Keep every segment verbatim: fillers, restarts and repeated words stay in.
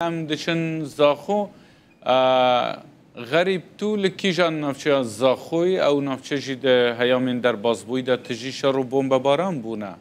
Em diçin Zaxo. E, Xerîb, tu li kîjan navçeya Zaxoyî? Ew navçe jî di heyamên derbasbûyî de tijî şer û bombebaran bûne.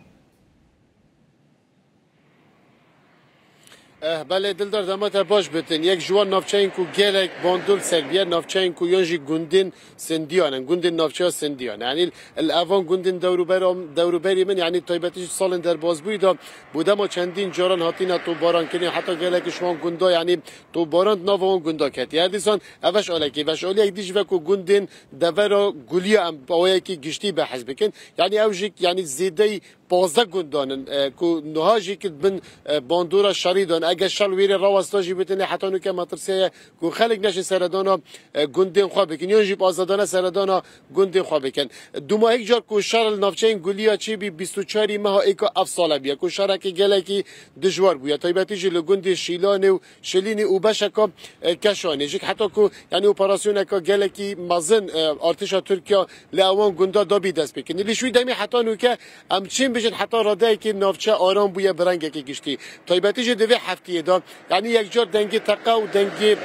Eh, belê Dildar, dema te baş bitin. Yek ji wan navçeyên ku gelek bandor ser bûye, navçeyên ku yan jî gundên Sindiyan in, gundên navçeya Sindiyan. Yanî li evan gundên dewrûber-, dewrûberî min, yanî taybetî jî salên derbasbûyî de bû dema çendîn caran hatine topbarankirin, heta gelek ji wan gunda, yanî topbaran di nava wan gunda ketiye. Her dîsan ev eşalekê, veşaliyek dî jî ve ku gundên devera Guliya em bi awayekî giştî behs bikin. Yanî ew jî, yanî zêdeyî pazdeh gundan in, e, ku niha jî ki bin, e, bandora şerî dan. Eger şer wêrê rawesta jî bitinê, heta nûke metirsiyeye ku xelk neşin seredana, e, gundên xwe bikin. Yan jî bi azadane seredana gundên xwe bikin. Dûma hêk car ku şer li navçeyên Guliya çêbî bîst û çarî meha êka ev sale bûye, ku şerekî gelekî dijwar bûye. Taybetî jî li gundê Şîlanê û Şilînê û beşeka, e, Keşanê jî, heta ku, yanî, operasyoneka gelekî mezin, e, artêşa Tirkiya li ewan gunda dabî destpêkirin. Li şûy demê heta nûke em çin bijin heta radeyekê navçe aram bûye bi rengekî giştî. Taybetî jî di vê heftiyê de, yanî, yekcar dengê teqe û dengê,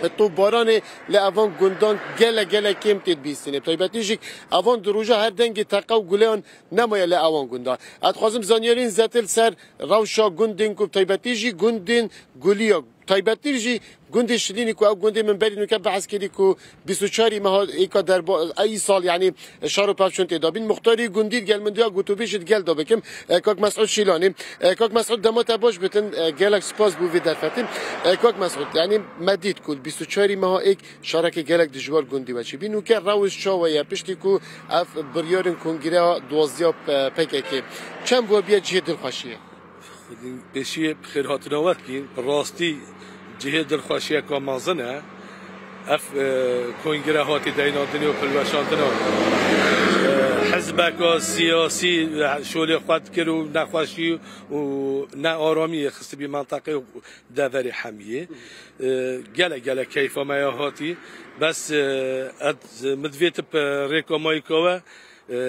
e, topbaranê li evan gundan gelek gelek kêm tê dibîstinê. Taybetî jî evan du roja her dengê teqe û guleyan nemaye li ewan gunda. Ez dixwazim zanyariyên zêdetir li ser rewşa gundên ku taybetî jî gundên Guliya, taybettir jî gundê Şilînî ku ew gundê min berî nûke behs kirî ku bîst û çarî meha êka derba-, ey sal, yanî şer û pevçûn tê dabîn. Muxtarî gundî digel min diya gotûbêj jî digel da bikim. E, Kak Mesûd Şîlanî. E, Kak Mesûd, dema te baş bitin, e, gelek spas bû vê derfetê. E, Kak Mesûd, yanî me dît ku bîst û çarî meha êk şerekê gelek dijwar gundî we çêbî. Nûke rewş çawa ye piştî ku ev biryarên kongreya duwazdeh ya P K K çend bû biye cihê dilxweşiyê? Xwedî pêşiyê bi xêrhatina we dikîn. Bi rastî cihê dilxweşiyeka mezin e. Ev, e, kongre hatî deynandinê û pilweşandina, e, hizbeka siyasî, e, şolê xwe dikir û nexweşî û nearamiyê xistibî menteqê û deverê hemiyê. E, gelek gelek keyfa me ya hatî. Bes, e, ez, min divê tu bi rêka mayîka we, e,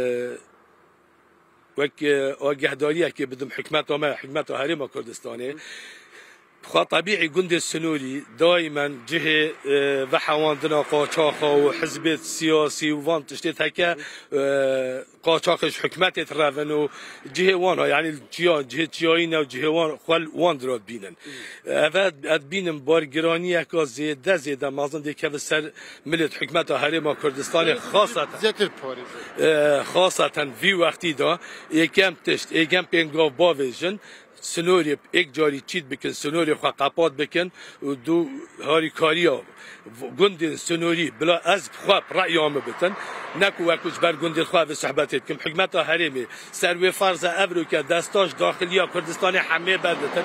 wek, e, agahdariyekê bidim hikûmeta me, hikûmeta Herêma Kurdistanê. Xwe tebîî gundê sinorî daimen cihê, e, vehewandina qaçaxa û hizbê siyasî û van tiştê heke, e, qaçaxê ji hikûmetê direvin û cihê wan, yanî çiya, cihê çiyayî ne û cihê wan xwe li wan dira dibînin. Ev e, ez dibînim bargiraniyeka zêde, zêde mezin dê keve ser milê hikûmeta Herêma Kurdistanê, xaseten, zêdetir parêz e, xaseten vî wextî de êkem tişt, êkem pêngav bavêjin, sinorê êk carî çît bikin, sinorê xwe qepat bikin û du harîkariya gundên sinorî bila ez bi xwe bi reya min bitin, ne ku wek ji ber gundên xwe vê sohbetê dikim. Hikûmeta herêmê ser wê ferz e, evroke desta ji daxiliya Kurdistanê hemê berditin,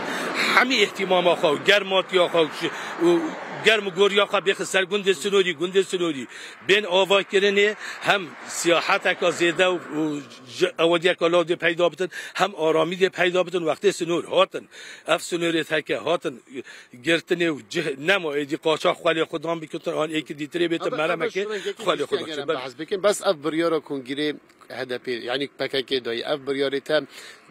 hemî îhtîmama xwe û germatiya xwe û germ û goriya xwe bêxin ser gundên sinorî, gundên sinorî bên avakirinê, hem siyaheteka zêde û, û ji ewadiyeka law dê peyda bitin, hem aramî dê peyda bitin. Wextê sinor hatin, ev sinorê heke hatin girtinê û cih nema êdî qaçax xwelê xwe dan bikitin, an êkî dîtirê bêtin, meremekê xwelê xwe dan. Behs bikin, bes ev biryara kongirê H D P, yanî P K K dayî, ev biryarê te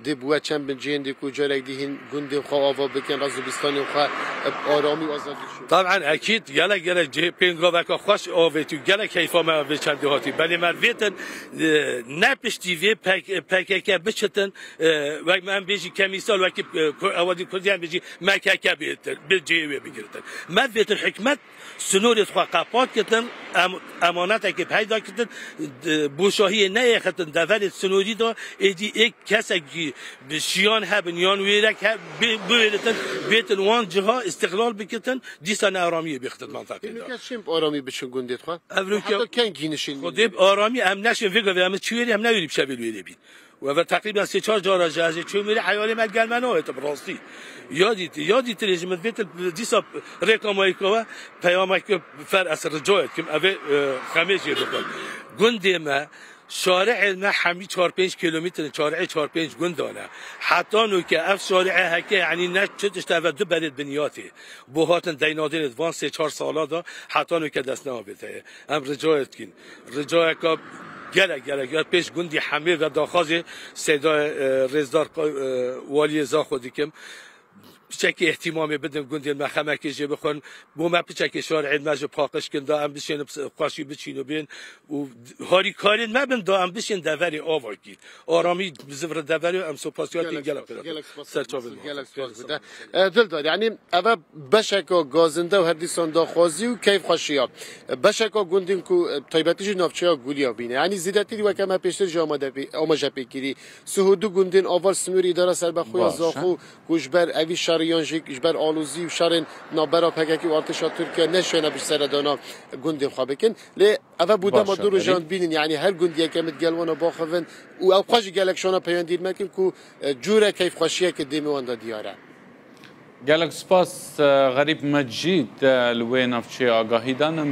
dê bi we çend bin cihên dê ku carek dî hîn gundên xwe ava bikin, rez û bistanên xwe bi aramî û azadî şû. Taban, ekîd, gelek, gelek cihê pêngaveka xweş avêtî û gelek keyfa me vê çendê hatî. Belê me vêtin, e, ne piştî vê P K K biçitin, e, wek me em bêjî kemîsal, wekî, e, Kur-, ewadî Kurdiyan bêjî M K K bêtin, bi cihê wê bigiritin. Me vêtin hikmet sinorê xwe qepat kitin, em-, emanetekê peyda kitin, d-, boşahiyê neyêxitin deverê sinorî de, êdî êk kesekî bi şiyan hebin yan wêrek he-, bi-, biwêritin, bêtin wan ciha îstiqlal bikitin, dîsa nearamiyê bêxitin menteqê de. Nûke çim bi aramî biçin gundê xwe? Evroke heta kengî nişên Xwedê bi aramî em neşin vê gavê, em çi wêrê, em newêrî bi şevê wêrê bîn. Û eve teqrîben sê çar cara ji ez ê çûm wêrê heyalê me li gel me nayê, tu bi rastî. Ya dîtî, ya dîtirê ji min vê til dîsa rêka mayîka we peyamek fer ez ricayê dikim, evê, e, xemê jê bikin. Gundê me, şari'ê me hemî çar pênc kîlometre, şari'ê çar pênc gundan e. Heta nûke ev şari'ê heke, yanî ne çi tişt eve du berê di binyatê. Bo hatin deynadênê di van sê çar sala de heta nûke dest neavêteye. Em ricayê dikîn. Ricayeka gelek gelek ya pêş gundî hemê ve daxwazê Seydayê, e, Rêzdar, e, Waliyê Zaxo dikim. piçekî îhtîmamê bidin gundên me, xemekê jê bixwin, bo me piçekê şarê me ji paqij kin, da em bişên xweşî biçîn û bên û harîkarên me bin, da em bişên deverê ava kî. Aramî zivri deverê em sopasiyatî gelek pir. Gelek spas. Ser çavên me. Gelek spas. E, Dildar, yani eve beşeka gazinde û her dîsan daxwazî û keyfxweşiya. E, beşeka gundên ku, e, taybetî jî navçeya Guliya bîne. Yani zêdetirî weke me pêştir jî amade pê-, amaje pê kirî. Sih û du gundên aval sinûrê îdara serbexwe ya Zaxo ku ji ber evî şerê yan jî ji ber alozî û şerên navbera P K K û artêşa Tirkiye neşêne bi seredana gundên xwe bikin. Lê eve bû dema du rojan bînin, yani her gundiyeke min digel wana baxivin û ew xwe jî gelek şana peyendîr mekin ku, e, cûre keyfxweşiyeke dêmê wan de diyar e. Gelek spas, e, Xerîb Mecîd, e, li wê navçeyê agahî danin.